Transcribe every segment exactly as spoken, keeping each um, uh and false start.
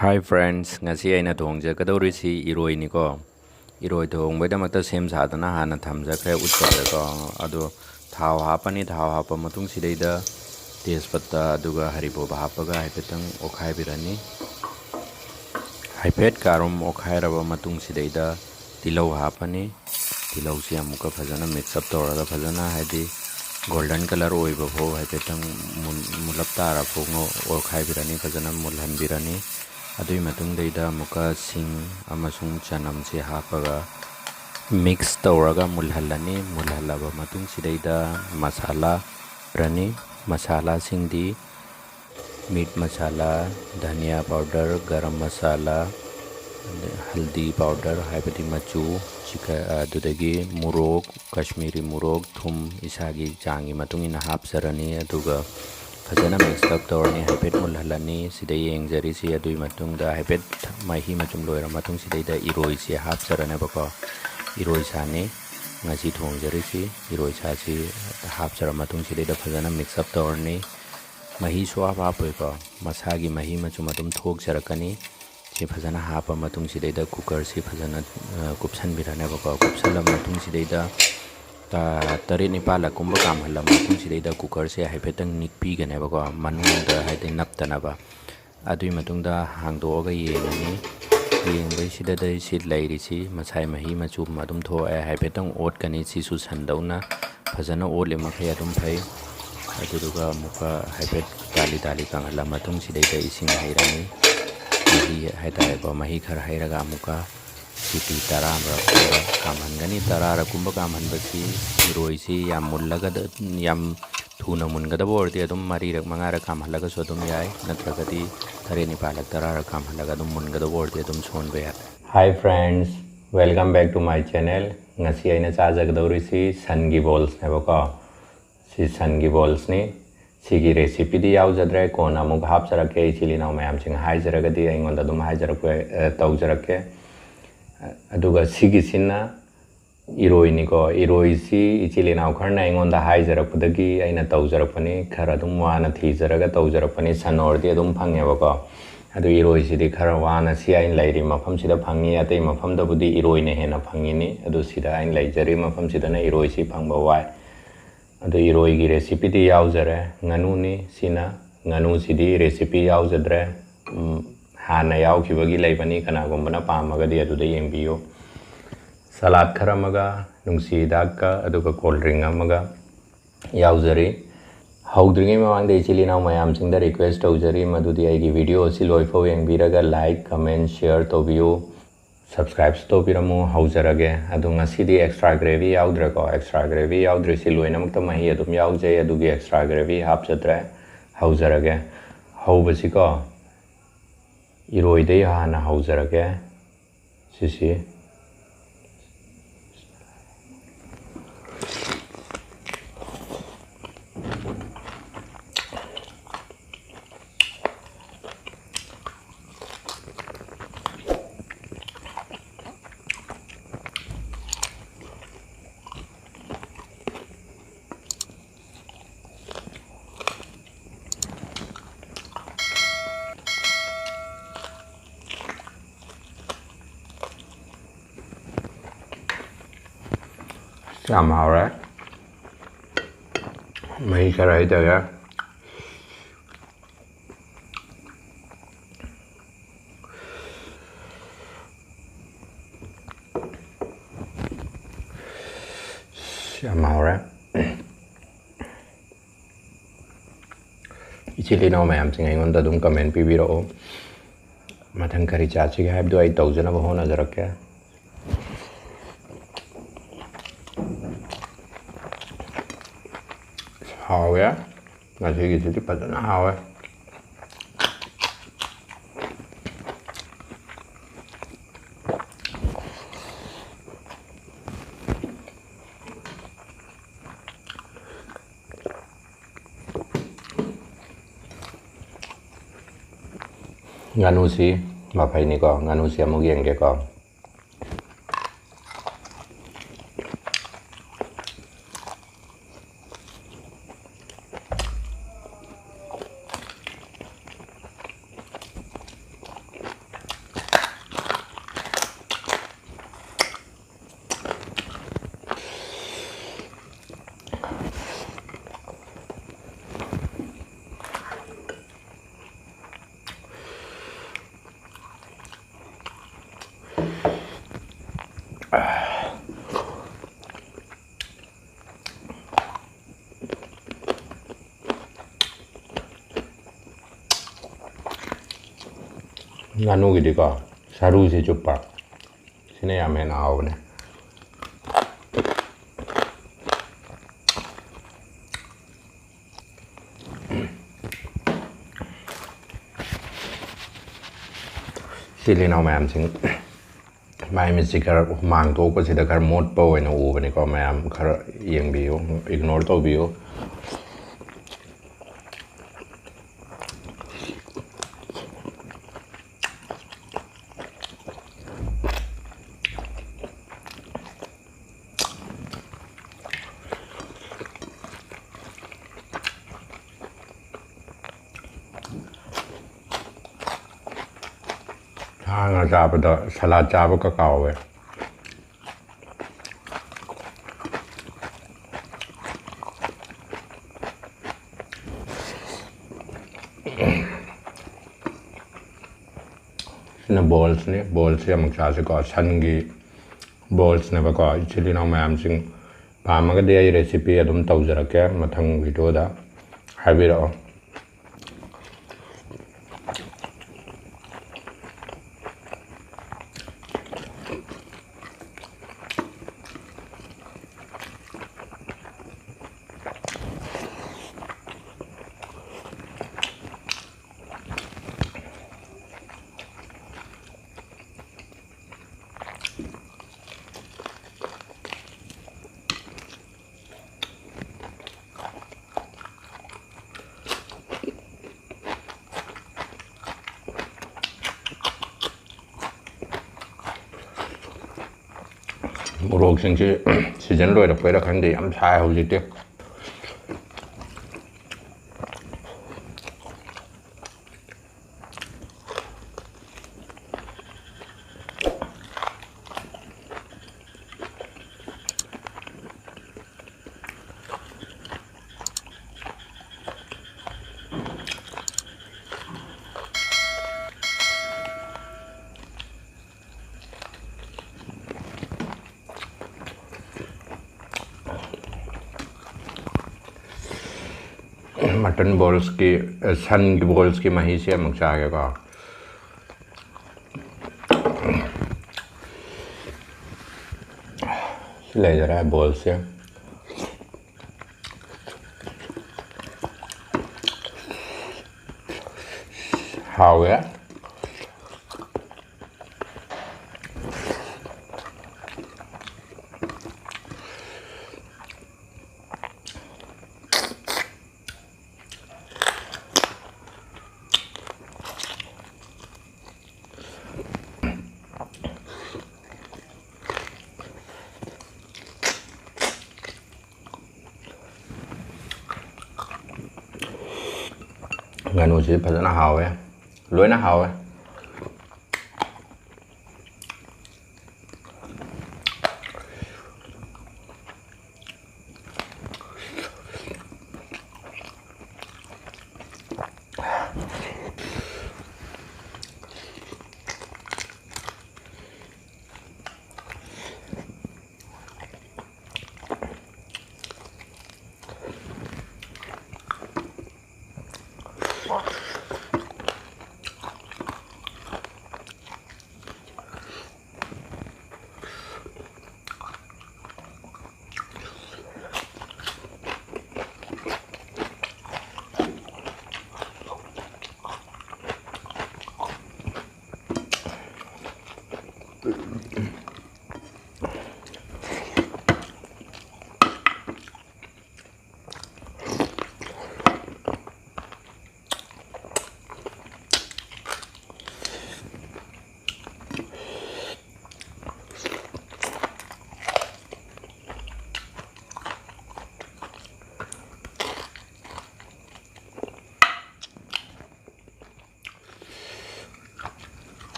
Hi friends, ꯉꯁꯤ ꯑꯩꯅ ꯊꯣꯡꯖꯒꯗꯧꯔꯤꯁꯤ ꯏꯔꯣꯏꯅꯤꯀꯣ꯫ ꯏꯔꯣꯏ ꯊꯣꯡꯕꯒꯤꯗꯃꯛꯇ ꯁꯦꯝ ꯁꯥꯗꯨꯅ ꯍꯥꯟꯅ ꯊꯝꯖꯈ꯭ꯔꯦ, ꯎꯠꯆꯈ꯭ꯔꯦꯀꯣ꯫ ꯑꯗꯣ ꯊꯥꯎ ꯍꯥꯞꯄꯅꯤ꯫ ꯊꯥꯎ ꯍꯥꯞꯄ ꯃꯇꯨꯡꯁꯤꯗꯩꯗ ꯇꯦꯖꯄꯇꯥ ꯑꯗꯨꯒ ꯍꯔꯤꯕꯣꯞ ꯍꯥꯞꯄꯒ ꯍꯥꯏꯐꯦꯠꯇꯪ ꯑꯣꯠꯈꯥꯏꯕꯤꯔꯅꯤ꯫ ꯍꯥꯏꯐꯦꯠ ꯀꯥꯔꯨꯝ ꯑꯣꯠꯈꯥꯏꯔꯕ ꯃꯇꯨꯡꯁꯤꯗꯩꯗ ꯇꯤꯜꯍꯧ ꯍꯥꯞꯄꯅꯤ꯫ ꯇꯤꯜꯍꯧꯁꯤ ꯑꯃꯨꯛꯀ ꯐꯖꯅ mix up ꯇꯧꯔꯒ ꯐꯖꯅ, ꯍꯥꯏꯗꯤ, golden colour ꯑꯣꯏꯕ ꯐꯥꯎ ꯍꯥꯏꯐꯦꯠꯇꯪ ꯃꯨꯟ-, ꯃꯨꯜꯂꯞ ꯇꯥꯔ ꯐꯥꯎ ꯉꯧ-, ꯑꯣꯠꯈꯥꯏꯕꯤꯔꯅꯤ, ꯐꯖꯅ ꯃꯨꯜꯍꯟꯕꯤꯔꯅꯤ꯫ ꯑꯗꯨꯒꯤ ꯃꯇꯨꯡꯗꯩꯗ ꯑꯃꯨꯛꯀ ꯁꯤꯡ ꯑꯃꯁꯨꯡ ꯆꯅꯝꯁꯤ ꯍꯥꯞꯄꯒ mix ꯇꯧꯔꯒ ꯃꯨꯜꯍꯜꯂꯅꯤ꯫ ꯃꯨꯜꯍꯜꯂꯕ ꯃꯇꯨꯡꯁꯤꯗꯩꯗ ꯃꯁꯥꯂꯥ ꯔꯅꯤ꯫ ꯃꯁꯥꯂꯥꯁꯤꯡꯗꯤ meat masala, dhania powder, garam masala, ꯍꯜꯗꯤ powder ꯍꯥꯏꯕꯗꯤ ꯃꯆꯨ, ꯆꯤꯀ-, ꯑꯗꯨꯗꯒꯤ ꯃꯣꯔꯣꯛ, ꯀꯥꯁꯃꯤꯔꯤ ꯃꯣꯔꯣꯛ, ꯊꯨꯝ ꯏꯁꯥꯒꯤ ꯆꯥꯡꯒꯤ ꯃꯇꯨꯡ ꯏꯟꯅ ꯍꯥꯞꯆꯔꯅꯤ꯫ ꯑꯗꯨꯒ ꯐꯖꯅ mix up ꯇꯧꯔꯅꯤ, ꯍꯥꯏꯐꯦꯠ ꯃꯨꯜꯍꯜꯂꯅꯤ꯫ ꯁꯤꯗ ꯌꯦꯡꯖꯔꯤꯁꯤ꯫ ꯑꯗꯨꯒꯤ ꯃꯇꯨꯡꯗ ꯍꯥꯏꯐꯦꯠ ꯃꯍꯤ ꯃꯆꯨꯝ ꯂꯣꯏꯔ ꯃꯇꯨꯡꯁꯤꯗꯩꯗ ꯏꯔꯣꯏꯁꯤ ꯍꯥꯞꯆꯔꯅꯦꯕꯀꯣ꯫ ꯏꯔꯣꯏ ꯁꯥꯅꯤ ꯉꯁꯤ ꯊꯣꯡꯖꯔꯤꯁꯤ꯫ ꯏꯔꯣꯏ ꯁꯥꯁꯤ ꯍꯥꯞꯆꯔ ꯃꯇꯨꯡꯁꯤꯗꯩꯗ ꯐꯖꯅ mix up ꯇꯧꯔꯅꯤ꯫ ꯃꯍꯤ ꯁꯨꯡꯍꯥꯞ ꯍꯥꯞꯄꯣꯏꯀꯣ, ꯃꯁꯥꯒꯤ ꯃꯍꯤ ꯃꯆꯨꯝ ꯑꯗꯨꯝ ꯊꯣꯛꯆꯔꯛꯀꯅꯤ꯫ ꯁꯤ ꯐꯖꯅ ꯍꯥꯞꯄ ꯃꯇꯨꯡꯁꯤꯗꯩꯗ cooker ꯁꯤ ꯐꯖꯅ, ꯑ, ꯀꯨꯞꯁꯟꯕꯤꯔꯅꯦꯕꯀꯣ꯫ ꯀꯨꯞꯁꯜꯂ ꯃꯇꯨꯡꯁꯤꯗꯩꯗ, ꯑ, ꯇꯔꯦꯠ ꯅꯤꯄꯥꯜꯂꯛ ꯀꯨꯝꯕ ꯀꯥꯝꯍꯜꯂ ꯃꯇꯨꯡꯁꯤꯗꯩꯗ cooker ꯁꯦ ꯍꯥꯏꯐꯦꯠꯇꯪ ꯅꯤꯛꯄꯤꯒꯅꯦꯕꯀꯣ, ꯃꯅꯨꯡꯗ ꯍꯥꯏꯗꯤ ꯅꯞꯇꯅꯕ꯫ ꯑꯗꯨꯒꯤ ꯃꯇꯨꯡꯗ ꯍꯥꯡꯗꯣꯛꯑꯒ ꯌꯦꯡꯉꯅꯤ꯫ ꯌꯦꯡꯕꯁꯤꯗꯗꯤ ꯁꯤ ꯂꯩꯔꯤꯁꯤ ꯃꯁꯥꯏ ꯃꯍꯤ ꯃꯆꯨꯝ ꯑꯗꯨꯝ ꯊꯣꯛꯑꯦ꯫ ꯍꯥꯏꯐꯦꯠꯇꯪ ꯑꯣꯠꯀꯅꯤ, ꯁꯤꯁꯨ ꯁꯟꯗꯧꯅ ꯐꯖꯅ ꯑꯣꯠꯂꯤ ꯃꯈꯩ ꯑꯗꯨꯝ ꯐꯩ꯫ ꯑꯗꯨꯗꯨꯒ ꯑꯃꯨꯛꯀ ꯍꯥꯏꯐꯦꯠ ꯇꯥꯂꯤ ꯇꯥꯂꯤ ꯀꯪꯍꯜꯂ ꯃꯇꯨꯡꯁꯤꯗꯩꯗ ꯏꯁꯤꯡ ꯍꯩꯔꯅꯤ꯫ ꯃꯍꯤ ꯍꯥꯏꯇꯥꯔꯦꯀꯣ, ꯃꯍꯤ ꯈꯔ ꯍꯩꯔꯒ ꯑꯃꯨꯛꯀ ꯁꯤꯇꯤ ꯇꯔꯥ ꯃꯔꯛꯇ ꯀꯥꯝꯍꯟꯒꯅꯤ꯫ ꯇꯔꯥꯔꯛ ꯀꯨꯝꯕ ꯀꯥꯝꯍꯟꯕꯁꯤ ꯏꯔꯣꯏꯁꯤ ꯌꯥꯝ ꯃꯨꯜꯂꯒ, ꯌꯥꯝ ꯊꯨꯅ ꯃꯨꯟꯒꯗꯕ ꯑꯣꯏꯔꯗꯤ ꯑꯗꯨꯝ ꯃꯔꯤꯔꯛ ꯃꯉꯥꯔꯛ ꯀꯥꯝꯍꯜꯂꯒꯁꯨ ꯑꯗꯨꯝ ꯌꯥꯏ, ꯅꯠꯇ꯭ꯔꯒꯗꯤ ꯇꯔꯦꯠ ꯅꯤꯄꯥꯜꯂꯛ ꯇꯔꯥꯔꯛ ꯀꯥꯝꯍꯜꯂꯒ ꯑꯗꯨꯝ ꯃꯨꯟꯒꯗꯕ ꯑꯣꯏꯔꯗꯤ ꯑꯗꯨꯝ ꯁꯣꯟꯕ ꯌꯥꯏ꯫ Hi friends, welcome back to my channel. ꯉꯁꯤ ꯑꯩꯅ ꯆꯥꯖꯒꯗꯧꯔꯤꯁꯤ ꯁꯟꯒꯤ bowls ꯅꯦꯕꯀꯣ꯫ ꯁꯤ ꯁꯟꯒꯤ bowls ꯅꯤ꯫ ꯁꯤꯒꯤ recipe ꯗꯤ ꯌꯥꯎꯖꯗ꯭ꯔꯦ, ꯀꯣꯟꯅ ꯑꯃꯨꯛ ꯍꯥꯞꯆꯔꯛꯀꯦ꯫ ꯏꯆꯤꯜ ꯏꯅꯥꯎ ꯃꯌꯥꯝꯁꯤꯡ ꯍꯥꯏꯖꯔꯒꯗꯤ ꯑꯩꯉꯣꯟꯗ ꯑꯗꯨꯝ ꯍꯥꯏꯖꯔꯛꯄ, ꯑ, ꯇꯧꯖꯔꯛꯀꯦ꯫ ꯑꯗꯨꯒ ꯁꯤꯒꯤꯁꯤꯅ ꯏꯔꯣꯏꯅꯤꯀꯣ꯫ ꯏꯔꯣꯏꯁꯤ ꯏꯆꯤꯜ ꯏꯅꯥꯎ ꯈꯔꯅ ꯑꯩꯉꯣꯟꯗ ꯍꯥꯏꯖꯔꯛꯄꯗꯒꯤ ꯑꯩꯅ ꯇꯧꯖꯔꯛꯄꯅꯤ꯫ ꯈꯔ ꯑꯗꯨꯝ ꯋꯥꯅ ꯊꯤꯖꯔꯒ ꯇꯧꯖꯔꯛꯄꯅꯤ꯫ ꯁꯟ ꯑꯣꯏꯔꯗꯤ ꯑꯗꯨꯝ ꯐꯪꯉꯦꯕꯀꯣ꯫ ꯑꯗꯨ ꯏꯔꯣꯏꯁꯤꯗꯤ ꯈꯔ ꯋꯥꯅ ꯁꯤ ꯑꯩꯅ ꯂꯩꯔꯤ ꯃꯐꯝꯁꯤꯗ ꯐꯪꯉꯤ, ꯑꯇꯩ ꯃꯐꯝꯗꯕꯨꯗꯤ ꯏꯔꯣꯏꯅ ꯍꯦꯟꯅ ꯐꯪꯉꯤꯅꯤ꯫ ꯑꯗꯨ ꯁꯤꯗ ꯑꯩꯅ ꯂꯩꯖꯔꯤ ꯃꯐꯝꯁꯤꯗꯅ ꯏꯔꯣꯏꯁꯤ ꯐꯪꯕ ꯋꯥꯏ꯫ ꯑꯗꯨ ꯏꯔꯣꯏꯒꯤ recipeꯗꯤ ꯌꯥꯎꯖꯔꯦ, ꯉꯥꯅꯨꯅꯤ꯫ ꯁꯤꯅ ꯉꯥꯅꯨꯁꯤꯗꯤ recipe ꯌꯥꯎꯖꯗ꯭ꯔꯦ꯫ ꯎꯝ, ꯍꯥꯟꯅ ꯌꯥꯎꯈꯤꯕꯒꯤ ꯂꯩꯕꯅꯤ, ꯀꯅꯥꯒꯨꯝꯕꯅ ꯄꯥꯝꯃꯒꯗꯤ ꯑꯗꯨꯗ ꯌꯦꯡꯕꯤꯌꯨ꯫ Salad ꯈꯔ ꯑꯃꯒ, ꯅꯨꯡꯁꯤ ꯍꯤꯗꯥꯛꯀ, ꯑꯗꯨꯒ cold drink ꯑꯃꯒ ꯌꯥꯎꯖꯔꯤ꯫ ꯍꯧꯗ꯭ꯔꯤꯉꯩ ꯃꯃꯥꯡꯗ ꯏꯆꯤꯜ ꯏꯅꯥꯎ ꯃꯌꯥꯝꯁꯤꯡꯗ request ꯇꯧꯖꯔꯤ, ꯃꯗꯨꯗꯤ ꯑꯩꯒꯤ video ꯑꯁꯤ ꯂꯣꯏꯐꯥꯎ ꯌꯦꯡꯕꯤꯔꯒ like, comment, share ꯇꯧꯕꯤꯌꯨ꯫ Subscribe ꯇꯧꯕꯤꯔꯝꯃꯨ꯫ ꯍꯧꯖꯔꯒꯦ꯫ ꯑꯗꯣ ꯉꯁꯤꯗꯤ extra gravy ꯌꯥꯎꯗ꯭ꯔꯦꯀꯣ꯫ Extra gravy ꯌꯥꯎꯗ꯭ꯔꯤꯁꯤ ꯂꯣꯏꯅꯃꯛꯇ ꯃꯍꯤ ꯑꯗꯨꯝ ꯌꯥꯎꯖꯩ, ꯑꯗꯨꯒꯤ extra gravy ꯍꯥꯞꯆꯗ꯭ꯔꯦ꯫ ꯍꯧꯖꯔꯒꯦ꯫ ꯍꯧꯕꯁꯤꯀꯣ, ꯏꯔꯣꯏꯗꯩ ꯍꯥꯟꯅ ꯍꯧꯖꯔꯒꯦ꯫ ꯁꯤꯁꯤ꯫ ꯌꯥꯝ ꯍꯥꯎꯔꯦ꯫ ꯃꯍꯤ ꯈꯔ ꯍꯩꯊꯔꯦ꯫ ꯌꯥꯝ ꯍꯥꯎꯔꯦ꯫ ꯏꯆꯤꯜ ꯏꯅꯥꯎ ꯃꯌꯥꯝꯁꯤꯡ ꯑꯩꯉꯣꯟꯗ ꯑꯗꯨꯝ comment ꯄꯤꯕꯤꯔꯛꯑꯣ꯫ ꯃꯊꯪ ꯀꯔꯤ ꯆꯥꯁꯤꯒꯦ ꯍꯥꯏꯕꯗꯨ ꯑꯩ ꯇꯧꯖꯅꯕ ꯍꯣꯠꯅꯖꯔꯛꯀꯦ꯫ ꯍꯥꯎꯋꯦ꯫ ꯉꯁꯤꯒꯤꯁꯤꯗꯤ ꯐꯖꯅ ꯍꯥꯎꯋꯦ꯫ ꯉꯥꯅꯨꯁꯤ ꯃꯐꯩꯅꯤꯀꯣ꯫ ꯉꯥꯅꯨꯁꯤ ꯑꯃꯨꯛ ꯌꯦꯡꯒꯦꯀꯣ꯫ ꯉꯥꯅꯨꯒꯤꯗꯤꯀꯣ, ꯁꯔꯨꯁꯤ ꯆꯨꯞꯄ, ꯁꯤꯅ ꯌꯥꯝ ꯍꯦꯟꯅ ꯍꯥꯎꯕꯅꯦ꯫ ꯏꯆꯤꯜ ꯏꯅꯥꯎ ꯃꯌꯥꯝꯁꯤꯡ, ꯃꯥꯏ ꯃꯤꯠꯁꯤ ꯈꯔ ꯍꯨꯃꯥꯡ ꯊꯣꯛꯄꯁꯤꯗ ꯈꯔ ꯃꯣꯠꯄ ꯑꯣꯏꯅ ꯎꯕꯅꯤꯀꯣ꯫ ꯃꯌꯥꯝ ꯈꯔ ꯌꯦꯡꯕꯤꯌꯨ, ꯏꯒꯅꯣꯔ ꯇꯧꯕꯤꯌꯨ꯫ ꯁꯥ ꯉꯥ ꯆꯥꯕꯗ ꯁꯂꯥꯗ ꯆꯥꯕꯒ ꯀꯥꯎꯋꯦ꯫ ꯁꯤꯅ ꯕꯣꯜꯁꯅꯤ꯫ ꯕꯣꯜꯁꯤ ꯑꯃꯨꯛ ꯆꯥꯁꯤꯀꯣ꯫ ꯁꯟꯒꯤ ꯕꯣꯜꯁꯅꯦꯕꯀꯣ꯫ ꯏꯆꯤꯜ ꯏꯅꯥꯎ ꯃꯌꯥꯝꯁꯤꯡ ꯄꯥꯝꯃꯒꯗꯤ ꯑꯩ ꯔꯦꯁꯤꯄꯤ ꯑꯗꯨꯝ ꯇꯧꯖꯔꯛꯀꯦ ꯃꯊꯪ ꯚꯤꯗꯤꯑꯣꯗ ꯍꯥꯏꯕꯤꯔꯛꯑꯣ꯫ ꯃꯣꯔꯣꯛꯁꯤꯡꯁꯤ ꯁꯤꯖꯟ ꯂꯣꯏꯔꯛꯄꯩꯔꯥ ꯈꯪꯗꯦ, ꯌꯥꯝ ꯁꯥꯏ ꯍꯧꯖꯤꯛꯇꯤ꯫ ꯃꯇꯟ ꯕꯣꯜꯁꯀꯤ, ꯑ, ꯁꯟꯒꯤ ꯕꯣꯜꯁꯀꯤ ꯃꯍꯤꯁꯦ ꯑꯃꯨꯛ ꯆꯥꯒꯦꯀꯣ꯫ ꯁꯤ ꯂꯩꯖꯔꯦ ꯕꯣꯜꯁꯦ꯫ ꯍꯥꯎꯋꯦ꯫ ꯉꯥꯅꯨꯁꯤ ꯐꯖꯅ ꯍꯥꯎꯋꯦ, ꯂꯣꯏꯅ ꯍꯥꯎꯋꯦ꯫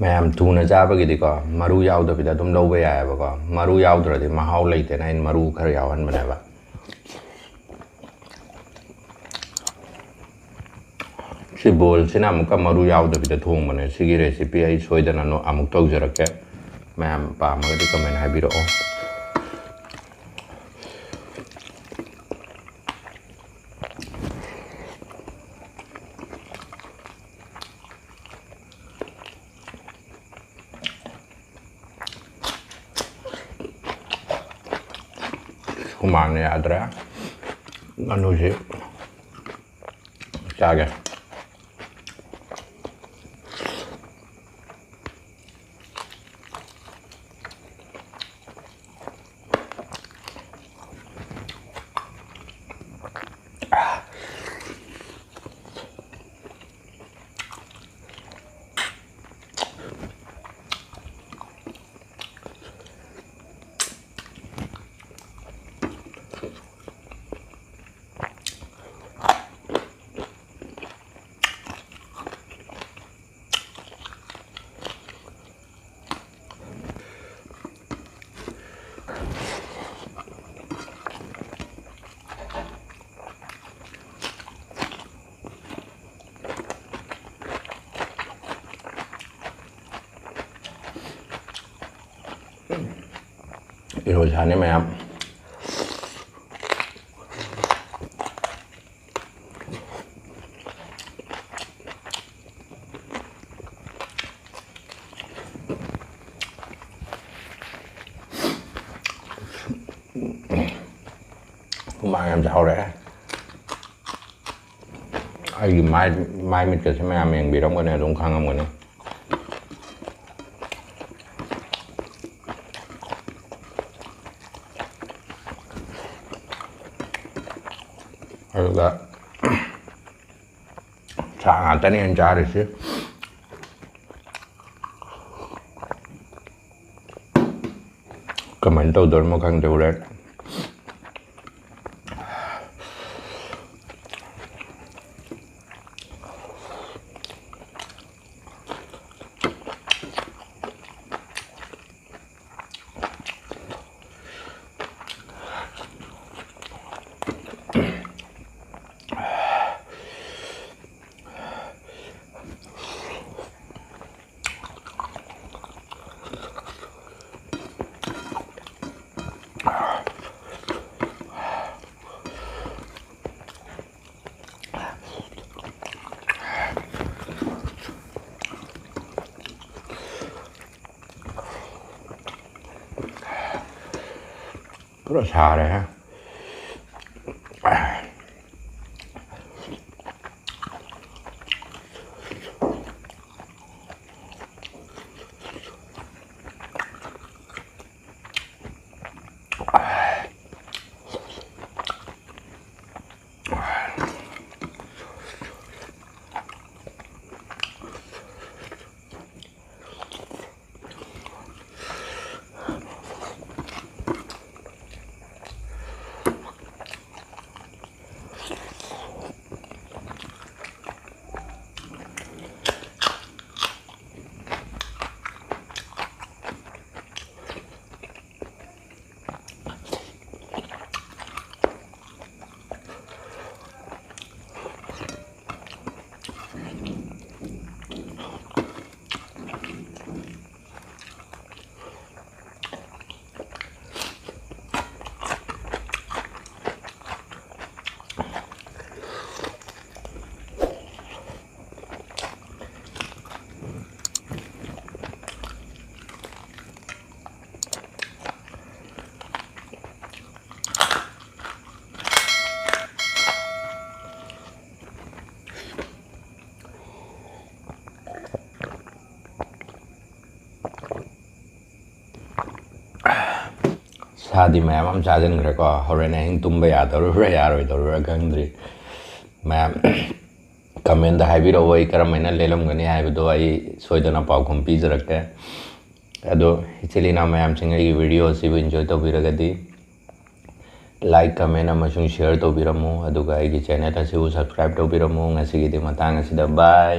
ꯃꯌꯥꯝ ꯊꯨꯅ ꯆꯥꯕꯒꯤꯗꯤꯀꯣ, ꯃꯔꯨ ꯌꯥꯎꯗꯕꯤꯗ ꯑꯗꯨꯝ ꯂꯧꯕ ꯌꯥꯏꯑꯕꯀꯣ꯫ ꯃꯔꯨ ꯌꯥꯎꯗ꯭ꯔꯗꯤ ꯃꯍꯥꯎ ꯂꯩꯇꯦꯅ ꯑꯩꯅ ꯃꯔꯨ ꯈꯔ ꯌꯥꯎꯍꯟꯕꯅꯦꯕ꯫ ꯁꯤ ꯕꯣꯜꯁꯤꯅ ꯑꯃꯨꯛꯀ ꯃꯔꯨ ꯌꯥꯎꯗꯕꯤꯗ ꯊꯣꯡꯕꯅꯦ꯫ ꯁꯤꯒꯤ recipe ꯑꯩ ꯁꯣꯏꯗꯅ ꯅꯣ-, ꯑꯃꯨꯛ ꯇꯧꯖꯔꯛꯀꯦ꯫ ꯃꯌꯥꯝ ꯄꯥꯝꯃꯒꯗꯤ comment ꯍꯥꯏꯕꯤꯔꯛꯑꯣ꯫ ꯍꯨꯃꯥꯡꯅ ꯌꯥꯗ꯭ꯔꯦ꯫ ꯉꯥꯅꯨꯁꯤ ꯆꯥꯒꯦ꯫ ꯏꯔꯣꯏꯁꯥꯅꯤ ꯃꯌꯥꯝ꯫ ꯍꯨꯃꯥꯡ ꯌꯥꯝ ꯁꯧꯔꯛꯑꯦ꯫ ꯑꯩꯒꯤ ꯃꯥꯏ, ꯃꯥꯏ ꯃꯤꯠꯀꯁꯦ ꯃꯌꯥꯝ ꯌꯦꯡꯕꯤꯔꯝꯒꯅꯤ, ꯑꯗꯨꯝ ꯈꯪꯉꯝꯒꯅꯤ꯫ ꯑꯗꯨꯒ ꯁꯥ ꯉꯥꯛꯇꯅꯦ ꯑꯩꯅ ꯆꯥꯔꯤꯁꯦ꯫ ꯀꯃꯥꯏꯅ ꯇꯧꯗꯣꯔꯤꯃꯣ ꯈꯪꯗꯦ ꯍꯣꯔꯦꯟ꯫ ꯄꯨꯔꯥ ꯁꯥꯔꯦꯍꯦ꯫ ꯁꯥꯗꯤ ꯃꯌꯥꯝ ꯑꯃ ꯆꯥꯁꯤꯟꯈ꯭ꯔꯦꯀꯣ꯫ ꯍꯣꯔꯦꯟ ꯑꯍꯤꯡ ꯇꯨꯝꯕ ꯌꯥꯗꯧꯔꯤꯕ꯭ꯔꯥ ꯌꯥꯔꯣꯏꯗꯧꯔꯤꯕ꯭ꯔꯥ ꯈꯪꯗ꯭ꯔꯤ꯫ ꯃꯌꯥꯝ ꯀꯃꯦꯟꯗ ꯍꯥꯏꯕꯤꯔꯛꯑꯣ, ꯑꯩ ꯀꯔꯝ ꯍꯥꯏꯅ ꯂꯦꯜꯂꯝꯒꯅꯤ ꯍꯥꯏꯕꯗꯣ ꯑꯩ ꯁꯣꯏꯗꯅ ꯄꯥꯎꯈꯨꯝ ꯄꯤꯖꯔꯛꯀꯦ꯫ ꯑꯗꯣ ꯏꯆꯤꯜ ꯏꯅꯥꯎ ꯃꯌꯥꯝꯁꯤꯡ, ꯑꯩꯒꯤ ꯚꯤꯗꯤꯑꯣ ꯑꯁꯤꯕꯨ ꯏꯟꯖꯣꯏ ꯇꯧꯕꯤꯔꯒꯗꯤ ꯂꯥꯏꯛ, ꯀꯃꯦꯟ ꯑꯃꯁꯨꯡ ꯁꯤꯌꯔ ꯇꯧꯕꯤꯔꯝꯃꯨ, ꯑꯗꯨꯒ ꯑꯩꯒꯤ ꯆꯦꯅꯦꯜ ꯑꯁꯤꯕꯨ ꯁꯕꯁꯀ꯭ꯔꯥꯏꯕ ꯇꯧꯕꯤꯔꯝꯃꯨ꯫ ꯉꯁꯤꯒꯤꯗꯤ ꯃꯇꯥꯡ ꯑꯁꯤꯗ ꯕꯥꯏ꯫